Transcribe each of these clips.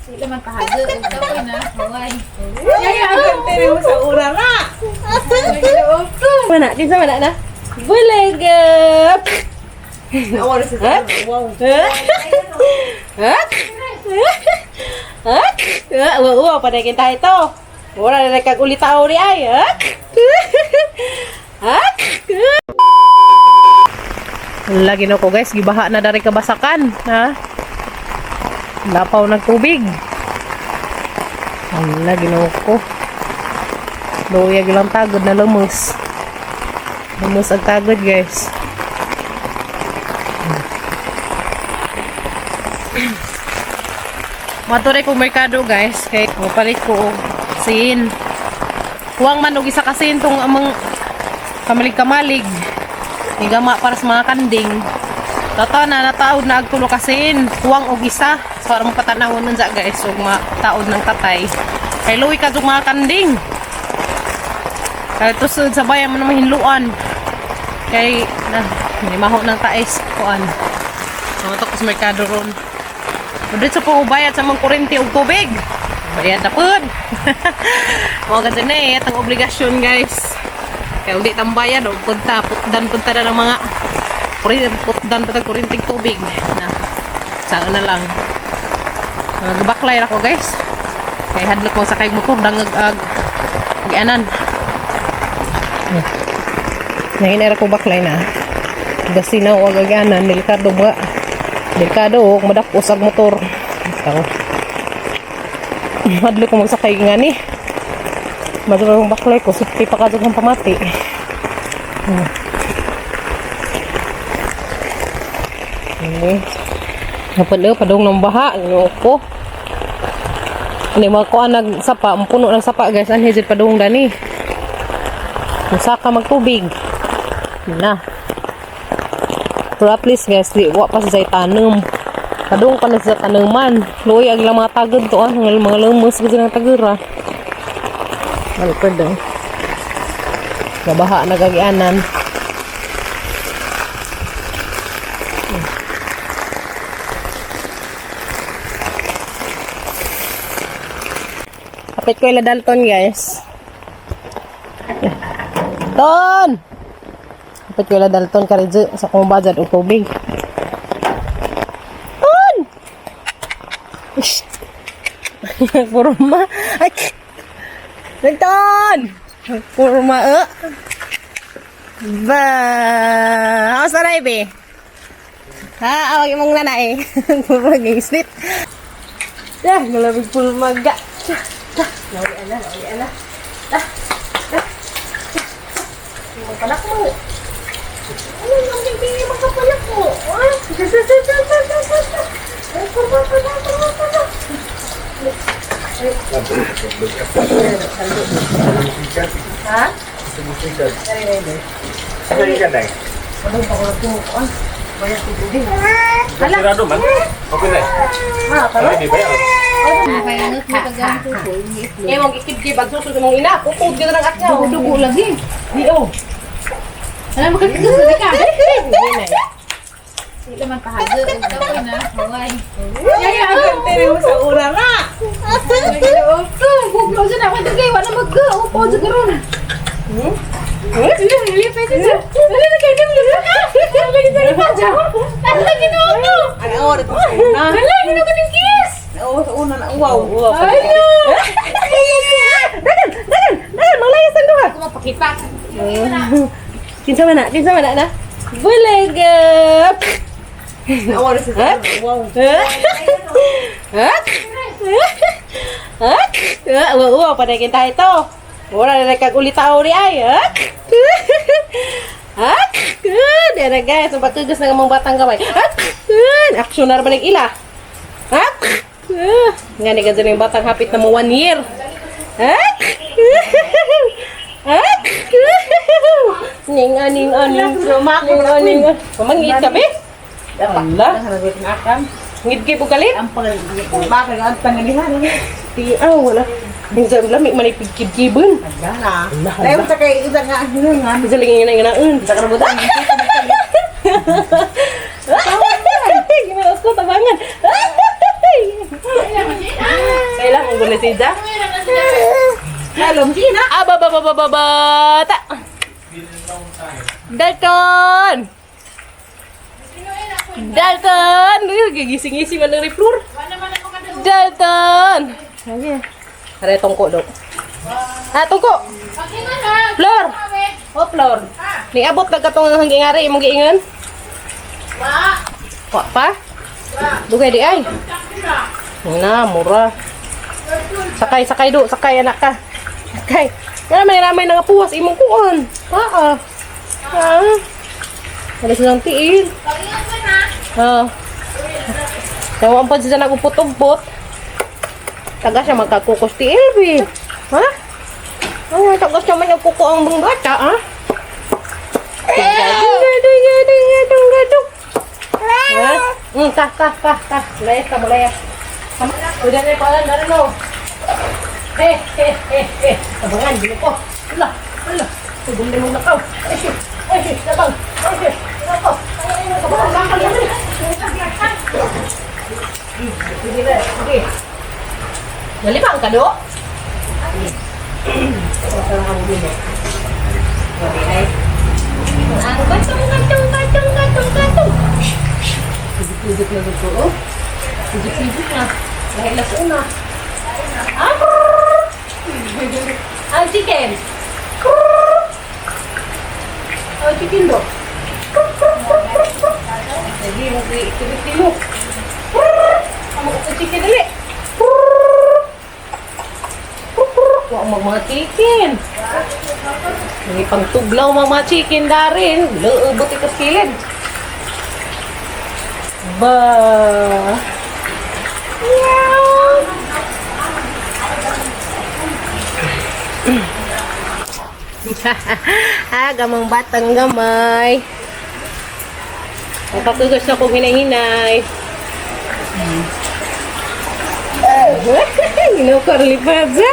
Sila man pahago. Ikaw na. Haway. Sa una na. Mana, kinsa mana na? Bulag! Awa na sa wow. Ha? Uwa, panay kita ito. Wala na kag ulitaw ni ay. Ha? Ha? Lagi na ko, guys, gibaha na dari kabasakan, ha? Lapaw ng tubig. Lagi na ko. Luya lang tagod na lumus. Lumus ang tagod, guys. Maturay kong merkado, guys, kay mapalit ko og sin. Huwag man og isa ka sin tong amang kamalig-kamalig. Nigama para sa mga kanding. Totoo na nataod na ag tulo ka sin. Huwang og isa para mapatanawon nun sa, guys, ug mataod ng tatay. Kay luwi ka og mga kanding. Kay tusod sa bayan mo na mahinluan. Kay na maho ng tais kuan. Mga ko sa merkado ron. Dito po bayad sa mga kurente ug tubig. Bayad na pud. Mga ganun na eh, ang obligasyon, guys. Kaya hindi tambayan, o punta, putdan, punta na ng mga kurente, putdan pa ng kurente tubig. Na, saan na lang. Nagbaklay ako, guys. Kaya hadlok mo sa kay motor, dangag ag gianan. Nahinara ko baklay na. Gasina o agaganan, delikado ba? Delikado o madakos ag motor. Ikaw. Madlo ko magsakay nga ni. Madlo kong baklay ko, sukti pa kadto ng pamati. Okay. Napad padung ng baha, ginoo ko. Ano mga kuan nagsapa, ang puno ng sapa, guys, anhi jud padung dani. Saka magtubig. Na. Pero at least, guys, di wa pa sa tanom. Kadung pa na sa tanuman. Luoy ang ilang mga tagod to ah, ang mga lumos kasi ng tagura. Ano pa daw? Nabaha na gagianan. Kapit ko ila Dalton, guys. Ton! Kapit ko ila Dalton karidyo sa kong budget o tubig. Ton! Ish! Purma. Ay! Dalton! Purma eh. Ba! Ako sa be. Ha, awag imong nanay. Purma ging slit. Ya, galabig purma ga. Nauli ana, nauli ana. Ah. Ah. Imong palak mo. Ano yung hindi makapalak mo? Ah. Ay, purma, purma, purma, purma. Ha? Sarado man. Okay na. Ha, tara. Ay, di ba yan? Kaya nga paggamit ko. Eh, mong ikib-kib, ang susod mong ina. Pupod ka na ng atyaw. Dugo lagi. Di, oh. Alam mo kasi sa ka. Hindi na eh. Sila man pahago. Ikaw na. Haway. Sa una na. Buglo siya na. Kaya wala mag-go. Upo siya karon. Sila nilipay siya. Wala na kayo nilipay. Wala ginoo ko. Ano oras sa una? Wala ginoo ko ng kiss. Oo, sa una na. Wow. Wow. Ay no. Dagan, dagan, dagan, manglayas ang duha. Ako mapakita. Kinsa man na, kinsa man na na. Bulag. Awa na sa wow. Ha? Ha? Uwa, uwa, panay kita ito. Wala na kag ulitaw ni ay. Ha? Ha? Dere, guys, ang patugas ng among batang gamay. Ha? Action na ba ila? Ha? Nga ni ganyan yung batang hapit na mo 1 year. Ha? Ha? Ning aning aning. Ning aning. Mamangit ka be? Ala. Ngit kay bukalit? Ang pag ang pangalihan. Ti ah wala. Minsan lamig man ipigkibkibon. Gana. Dahil sa kay isa nga nga. Bisa lagi ngina nginaon. Sa karabutan. Ginoo Diyos ko, tabangan. Kailangan mo gulit siya. Alam sina. Aba, ba, ba, ba, ba, bata. Dalton! Dalton! Uy, gigising-gising man ng reflor. Dalton! Sige. Are, tungko do. Ah, tungko! Flor! Oh, Flor. Niabot na katong hanggang ngari imong giingon? Wa. Wa pa? Dugay di ay. Na, mura. Sakay, sakay do, sakay anak ka. Sakay. Kaya may ramay nga puwas imong kuon. Paa. Ah. Wala silang tiil. Ah. Tawa pa siya nagupot-upot. Taga siya magkakukos tiil, bi. Ha? Ay, taga siya man nagkuko ang mga bata, ha? Ha? Ta, ta, ta, ta. Layas ka, layas. Udah na yung palan, ano? Eh, eh, eh, eh. Tabangan, gino ko. Ala, ala. Tugong limong nakaw. Ay, shit. Ay, shit. Tabang. Ay, shit. Nakaw. Ay, ay, tabangan. Bakal yan. Sige na, sige. Nalibang ka, do? Ang katong, katong, katong, katong, katong. Sigit-sigit na gusto, oh. Sigit-sigit na. Dahil las una. Ah, brrr. Ang chicken. Brrr. Ang chicken do. Sige, mag-ikibit mo. Brrr. Ang mga chicken dali. Brrr. Brrr. Wa ang mga chicken. May pangtuglaw mga chicken darin. Luubot ikas kilid. Ba. Meow. Ah, gamang batang gamay. Napatugas na kong hinay-hinay. Ginukarlipad siya.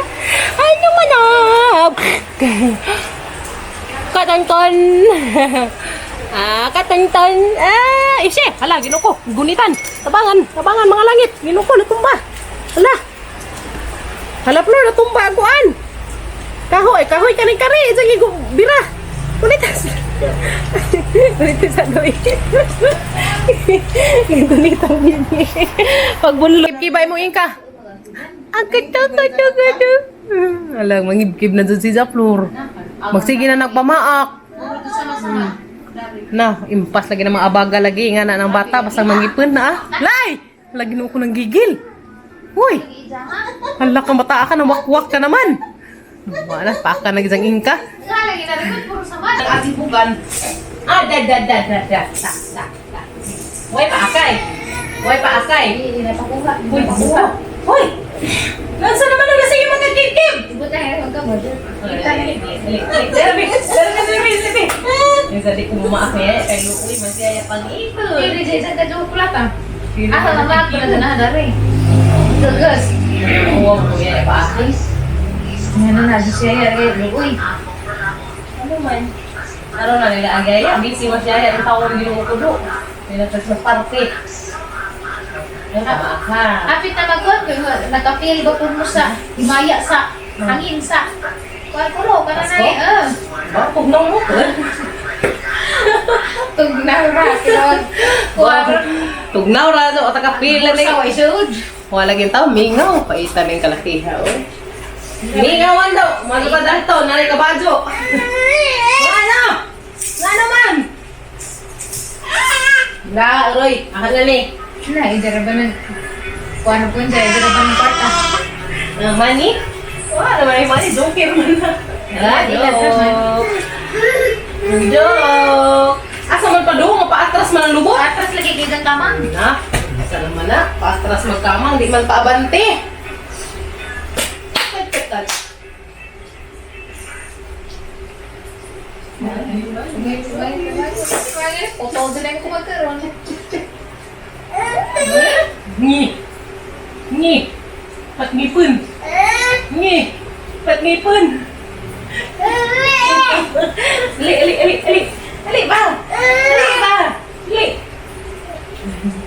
Ay, naman ah! Katanton! Ah, katanton! Ah, ise! Hala, ginuko. Gunitan. Tabangan. Tabangan, mga langit. Ginuko, natumba. Hala. Hala, Flor, natumba ang kuan. Kahoy, kahoy, kaning kari. Sige, bira. Gunitas. Gunitas sa doy. Gunitan bibi. Pagbunlo. Kibay mo ingka. Ang kato, kato, kato. Alam, mangibkib na dyan si Zaplor. Magsige na nagpamaak. Na, impas lagi ng mga abaga lagi. Nga na ng bata, basta mangipon na ah. Lay! Lagi na ako ng gigil. Uy! Hala kang bata ka, nawakwak ka naman. Wala, paaka na isang ingka. Ang ating bugan. Ah, da, da, da, da, da, da, da, da. Uy, paakay. Uy, paakay. Uy, pakuha. Uy! Lansa naman ang nasa iyo mga kikib! Yung sabi ko bumaak niya, kay Lukoy, masaya pang ipon. Oo, kuya, paakay. Ano man? Ano na nila ang gaya? Busy mo siya, yung tao rin ginuo ko do. Nila sa party. Ano ka? Apit na magkon, nagka-feel ba po mo sa himaya sa hangin sa kuan kulo kana na eh. Ba, pugnaw mo ko. Tugnaw ra kinawag kuan Tugnaw ra so ta kapila sa ni. way sud. Wala gyud tao mingaw paitan ning kalakiha oy. Mingawan daw, malupad ato, nanay kabajo. Ano? Ano man? Na, Roy, ahan na ni. Na idara ba ng kuan po siya idara ba ng kwarta. Money? Wala naman ay money, joker man na. Ah, joke. Joke. Asa man pa doon, mapaatras man ang lubot. Atras lagi kay kang kamang. Na, asa naman na, paatras magkamang, di man paabante. Tat, tat, tat. Putol din ko magkaroon. Ngi. Ngi. Pat ngipon. Ngi. Pat ngipon. Ali, ali, ali, ali. Ali ba? Ali ba? Ali.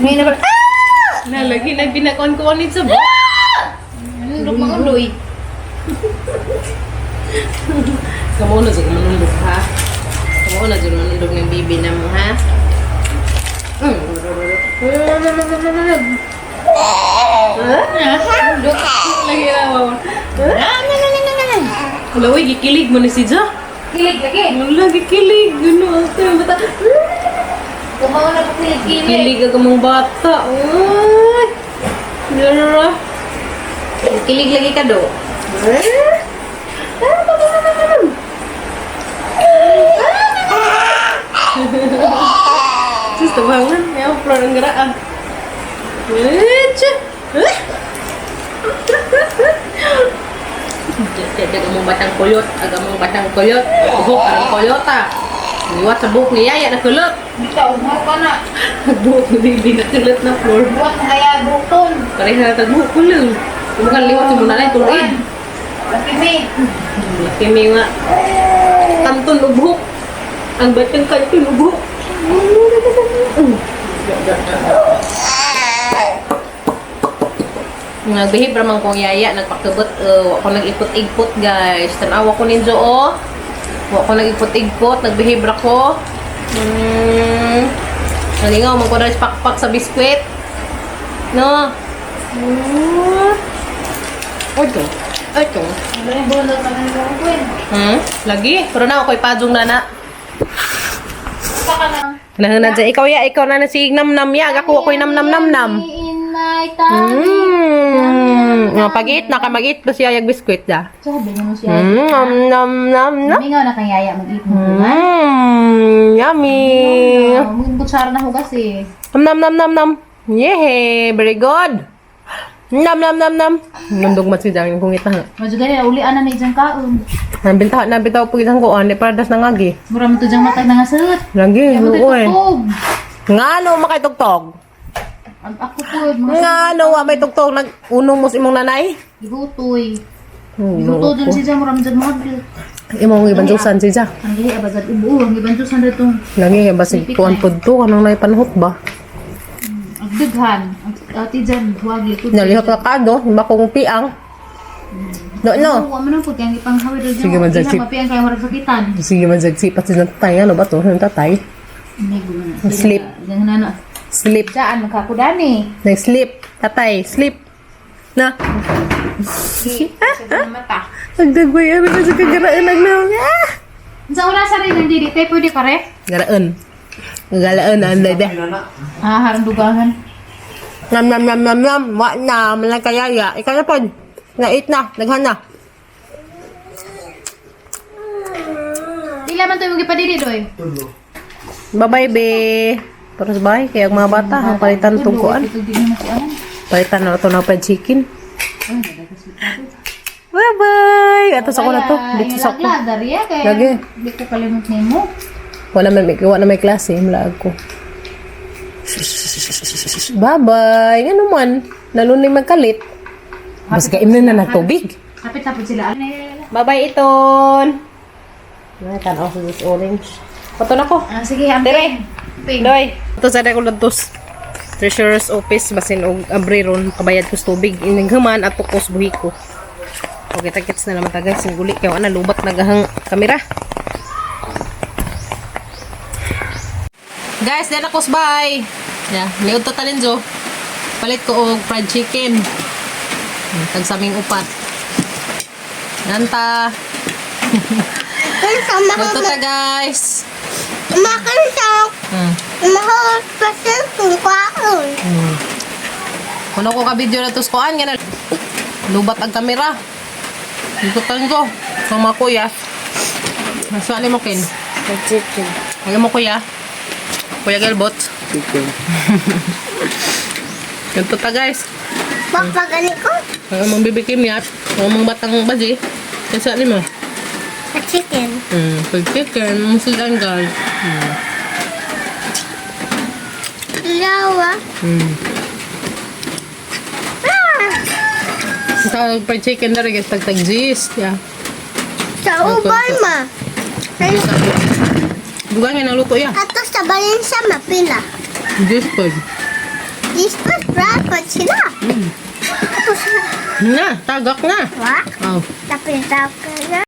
May na ah! Nalagi na pinakon ko nito ba? Nundok mangundoy. Kamu na jud manundok ha. Kamu na jud manundok ng bibi na mo ha. Nundok. Lagi na mo. Wala, uy, gikilig mo ni si Ja. Kilig lagi. Wala, gikilig. Gano, ate, bata. Kumaw na po kilig-kilig. Kilig ang mong bata. Uy. Gano. Kilig lagi ka do. Sus, tabangan. May ako flor ang garaan. Etcha! Aga mong batang kulot. Aga mong batang kulot. Buhok ang kulota. Liwat sa buhok ni Yaya na kulot. Bitaw, mo ka na. Buhok ni baby na kulot na floor. Buhat na kaya bukton. Pareha na tagbuhok ko lang. Mukhang liwat sa muna na tuloy. Laki mi. Laki may nga. Kanton og buhok. Ang batang kanton og buhok. Nagbehave ra man kong yaya, nagpakabot, wa ko nag-ipot-igpot guys. Tanawa ko ninyo oh. Wa ko nag-ipot-igpot, nagbehave ra ko. Nalingaw man ko na pakpak sa biskwit. No. Ito. Ito. Ano yung bunot na ng kuwen? Lagi. Pero na ako'y padung na na. Saka na. Nahunad sa ikaw ya, ikaw na na si nam nam ya. Ako ako'y nam nam nam nam. In my tummy. Nga pag-eat na ka mag-eat ba siya yung biskwit da? Sabi mo siya. Nam nam nam nam. Mingaw na kang yaya mag-eat mo. Yummy. Mungkin kutsara na hugas eh. Nam nam nam nam nam. Yeah, very good. Nam nam nam nam. Nundog man si Jang kung ita. Medyo gani uli ana na ijang kaon. Nabinta nabitaw pag isang kuan, di para das nangagi. Mura mo to jang matag na nga sut. Lagi, Mo oo eh. tugtog. Nga no makaitugtog. Ang ako po mga Nga no wa may tugtog nag unong mo sa imong nanay. gibutoy. Hmm, Gibuto dun si jang mura mo jang model. Imong ibandusan si Ja. Ang gihi abagad ubo ang gibantusan datong Lagi basig tuan pud to kanang nay panhot ba. ang daghan. Ang ati jan huwag likod. Nalihok na kado, bakong piang. No, no. Wa man ang pud kay ang ipanghawid jang. Sige, man, jag, sip. Mapiang kay murag sakitan. Sige man jag sipat sila tatay ano ba to? Yung tatay. Sleep. Jang nana. Sleep. Saan magkakudani? Nag-sleep. Tatay, sleep. Na. Sa mata. Nagdagway ano na sa kagaraan nag na. Ah! Sa oras rin ang dili te pwede pare? Garaan. Galaan anday de. Ah, harang dugangan. Nam nam nam nam nam. Wa na malang kayaya. Ikaw na pod. Na-eat na. Daghan na. Pila man to yung gipadili doy? Bye-bye, be. Para sa bahay, kaya ang mga bata, ha, palitan itong kuan. Ito di na kuan. Palitan na ito na fried chicken. Bye-bye! Ato sa ko na to. Dito sa ko. Lagi. Lagi. Di ko kalimot nimo. Wala man may, wala may klase. Malaag ko. Bye-bye! Ano man? Lalo na yung magkalit. Mas kaimnon na nagtubig. Kapit tapos sila. Bye-bye, Iton! Ay, tanaw sa this orange. Pato na ko. Ah, sige, ang Dire. Ping. Doy. Ito sa ko lantos. Treasurer's Office basin og abre ron kabayad ko sa tubig ining human at tukos buhi ko. Okay, tagkits na naman ta guys. Guli kay wala lubat nagahang kamera. Guys, then ako bye. Yeah, liod to talinjo. Palit ko og fried chicken. Tag saming upat. Nanta. Magto ta guys. Kuno ko ka video na to sa kuan nga na lubat ang kamera. Ikutan ko. Sa mga kuya. Nasuan mo kin. Chicken. Ano mo kuya? Kuya Gelbot. Chicken. Ganito ta guys. Magpagaling ko? Ang among bibikim yat. Ang among batang baji. Kasi ano mo? A chicken. Pag chicken, musigan guys. Lawa. Sa fried chicken na rin guys, tagtag gist. Yeah. Sa ubay ma. Dugan nga naluto ya. Ato sa Valencia mapila. Gist po. Lispas, rapod sila. Tapos Na, tagak na. Wa? Oh. Tapos na.